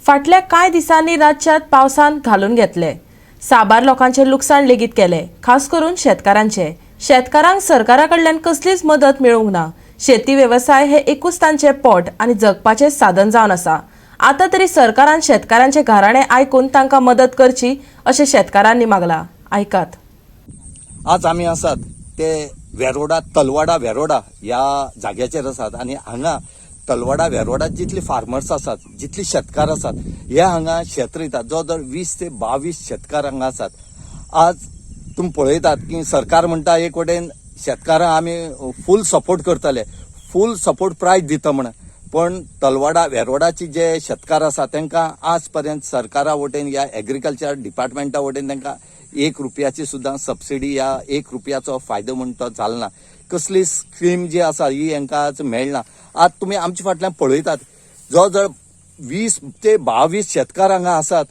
फाटल्या कांय दिसांनी राज्यांत पावसान घालून घेतले. साबार लोकांचे लुकसाण लेगीत केले, खास करून शेतकारांचे. शेतकारांक सरकारा कडल्यान कसलीच मदत मेळूंक ना. शेती वेवसाय हे एकूच तांचे पोट आनी जगपाचें साधन जावन आसा. आतां तरी सरकारान शेतकारांचे घराणें आयकून तांकां मदत करची अशें शेतकारांनी मागला. आयकात. आज आमी आसात ते वेरोडा, तलवाडा वेरोडा ह्या जाग्याचेर आसात आनी हांगा तलवाडा वेरोडा जितले फार्मर्स आसात, जितले शेतकार आसात, हे हांगा शेत रोयतात. जवळ जवळ 20 ते 22 शेतकार हांगा आसात. आज तुमी पळयतात की सरकार म्हणटा एक वटेन शेतकारांक आमी फूल सपोर्ट करतले, फूल सपोर्ट प्रायस दिता म्हण, पण तलवाडा वेरोडाचे जे शेतकार आसा तांकां आज पर्यंत सरकारा वटेन या एग्रीकल्चर डिपार्टमेंटा वटेन तांकां 1 रुपयाची सुद्दां सबसिडी या 1 रुपयाचो फायदो म्हण तो जालो ना. कसली स्कीम जी आसा ही हांकां आज मेळना. आज तुमी आमच्या फाटल्यान पळयतात, जवळ जवळ 20 ते 22 शेतकार हांगा आसात.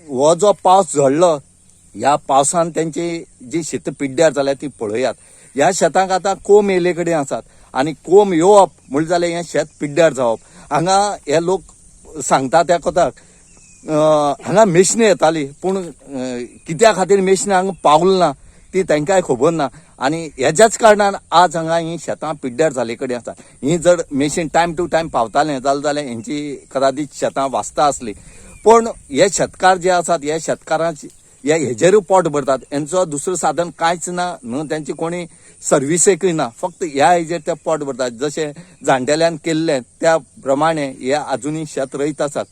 हो जो पावस झडलो, ह्या पावसान तेंची जी शेतां पिड्ड्यार जाल्या ती पळयात. ह्या शेतांक आतां कोंब येयले कडेन आसात आनी कोंब येवप म्हणलें जाल्यार हें शेत पिड्ड्यार जावप. हांगा हे लोक सांगता त्या कोताक हांगा मेशनां येताली, पूण कित्या खातीर मेशनां हांगा पावल ना ती तांकांय खबर ना. आनी हेज्याच कारणान आज हांगा ही शेतां पिड्ड्यार जाल्ले कडेन आसा. ही जर मेशीन टायम टू टायम पावतालें जाल्यार हेंची कदाचीत शेतां वाचता आसली. पूण हे शेतकार जे आसात, हे शेतकारांची हे हेजेरूय पोट भरतात. हेंचो दुसरें साधन कांयच ना, न्हू तेंची कोणी सर्विसेकूय ना, फक्त ह्या हेजेर ते पोट भरतात. जशें जाणटेल्यान केल्लें त्या प्रमाणे हे आजुनूय शेत रोयत आसात.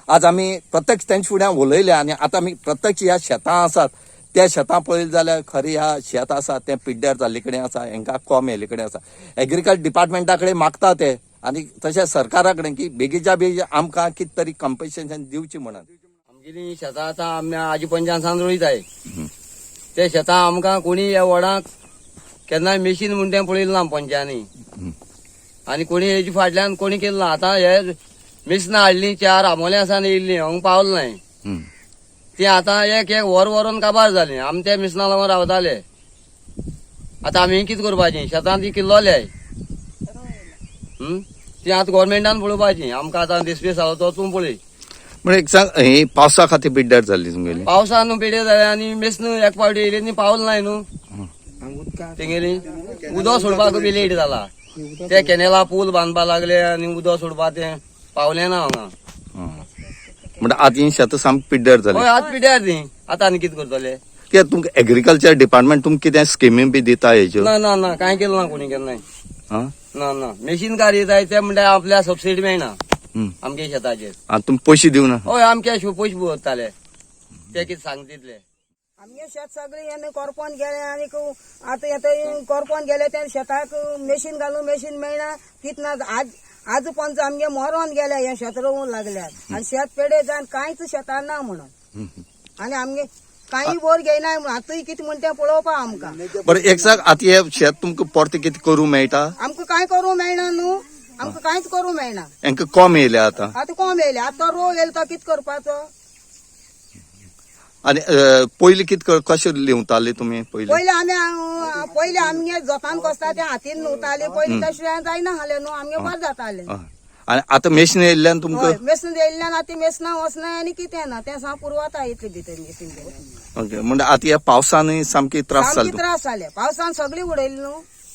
आज आमी प्रत्यक्ष तेंच्या फुड्यान उलयले आनी आतां आमी प्रत्यक्ष ह्या शेतां आसात त्या शेतां पळयलें जाल्यार खरें ह्या शेत आसा तें पिड्ड्यार जाल्ले कडेन आसा, हेंकां कोम येयल्ले कडेन आसा. एग्रीकल्चर डिपार्टमेंटा कडेन मागता ते आनी तशें सरकारा कडेन की बेगीच्या बेगीन आमकां कितें तरी कंपन्सेशन दिवचें म्हणून. आमगेली शेतां आतां आमी आजी पंचान सावन रोयताय. ते शेतां आमकां कोणी ह्या वडाक केन्नाय मेशीन म्हूण तें पळयलें ना पंचांनी, आनी कोणी हेजे फाटल्यान कोणी केलें ना. आतां हे मेशनां हाडलीं, 4 आमोल्या सावन येयल्लीं, हांगा पावल नाय. ती आतां एक एक वर व्हरून काबार जालीं. आमी त्या मेशनां लागून रावताले. आतां आमी कितें करपाचें? शेतां ती किल्लोले ती आतां गोवोरमेंटान पळोवपाची. आमकां आतां दिसपी जालो तो तूं पळय. म्हणजे एक सांग, ही पावसा खातीर पिड्ड्यार जाल्ली तुमगेली? पावसान न्हू पेडे जाले आनी मेसन एक फावटी येयली न्ही, पावल नाय न्हू तेंगेली. उदक सोडपाक बी लेट जाला. ते कॅनेला पूल बांदपा लागले आनी उदक सोडपा ते पावले ना हांगा. म्हणजे आतां ही शेतां सामकी पिड्ड्यार जाली. हय, आतां पिड्यार ती. आतां आनी कितें करतले? कित्याक तुमकां एग्रीकल्चर डिपार्टमेंट तुमकां कितें स्किमी बी दिता हेज्यो? ना ना ना, कांय केलें ना कोणी केन्नाय. आं? ना ना, मेशीन कार येताय ते म्हणटा आपल्या सबसिडी मेळना आमगे शेताचेर. आनी तुमी पयशे दिवना? हय, आमके पयशे भरताले ते कितें सांगता तितले. आमगे शेत सगळें हें कोरपोन गेलें आनी आतां येता कोरपोन गेलें त्या शेताक मेशीन घालून मेशीन मेळना कित ना. आज आज पंच आमगे मरोन गेले हें शेत रोवूंक लागल्यार आनी शेत पेडे जावन कांयच शेतां ना म्हणून. आनी आमगे कांय बोर घेयना. आतांय कितें म्हणटा तें पळोवपा आमकां. बरें, एक सांग, आतां हें शेत तुमकां परतें कितें करूंक मेळटा? आमकां कांय करूंक मेळना न्हू, आमकां कांयच करूंक मेळना. हेंकां कोम येयल्या आतां? आतां कोम येयले, आतां रोव येयलो तो कितें करपाचो? आनी पयलीं कितें कशें लिवताले तुमी पयलीं? पयलीं आमी पयलीं आमगे जोतान कसता ते हातीन न्हुवताले पयलीं, तशें जायना आसलें न्हू, आमगे बरें जातालें. आनी आतां मेशीन येयल्ल्यान तुमकां? हय, मेसन येयल्ल्यान आतां मेसना वचना आनी कितें ना, तें सामकें पुरवता इतले भितर मेसीन गेल्यार. ओके, म्हणजे आतां ह्या पावसानूय सामकी त्रास सामकी जाले. त्रास जाले पावसान, सगळी उडयली न्हू.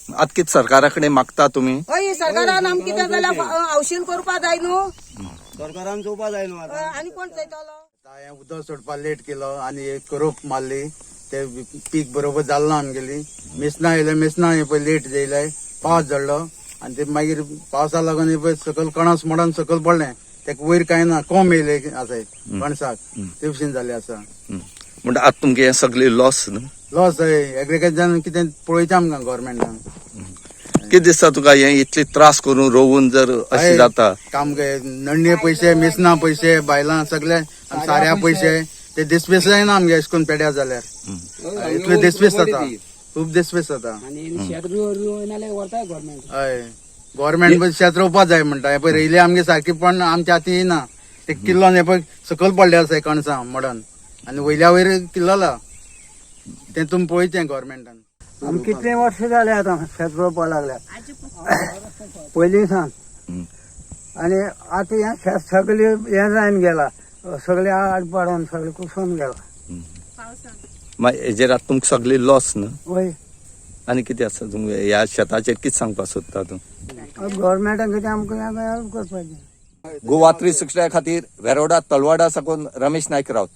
आतां कितें सरकारा कडेन मागता तुमी? हय, सरकारान आमकां कितें जाल्यार हौशीन करपा जाय न्हू. सरकारान चोवपा जाय न्हू आतां. आनी कोण चोयतलो? हें उदक सोडपाक लेट केलो आनी एक रोप मारली, ते पीक बरोबर जालें ना आमगेली. मेसनां येयले, मेसनां हे पळय लेट येयले, पावस झडलो आनी ते मागीर पावसा लागून हे पळय सकयल कणस मोडून सकयल पडलें. तेका वयर कांय ना, कोंब येयले आसा कणसाक, ते भशेन जाल्लें आसा. म्हणजे आतां तुमगे हें सगळें लॉस न्हू? लॉस हय, एग्रीकल्चरान कितें पळयता आमकां गोवोरमेंटान. कितें दिसता तुका हें इतले त्रास करून रोवून जर अशें जाता? काम नडणे पयशे, मेसना पयशे, बायलां सगळे साऱ्या पयशे, ते दिसपेस जायना आमगे अशें करून पेड्यार जाल्यार. इतले दिसपेस जाता, खूब दिसपेस जाता. हय, गोवोरमेंट शेत रोवपा जाय म्हणटा. हे पळय रोयले आमगे सारकी, पण आमच्या हाती येना. ते किल्लोन हे पळय सकयल पडले आसा कणसां मोडन आनी वयल्या वयर किल्लोला, तें तुमी पळयचें गोवोरमेंटान. आमी कितले वर्स जाले आतां शेत रोवपाक लागल्या पयलीं सावन. आनी आतां हें शेत सगळें हें जावन गेला, सगळें आड पाडोन सगळें कुसून गेला. मागीर हेजेर आतां तुमकां सगळी लॉस न्हू? वय. आनी कितें आसा तुमगे ह्या शेताचेर कितें सांगपाक सोदता तूं? गव्हर्मेंटान कितें आमकां हें हेल्प करपाचें. गोवा 360 खातीर वेरोडा तलवाडा साकून रमेश नायक रावत.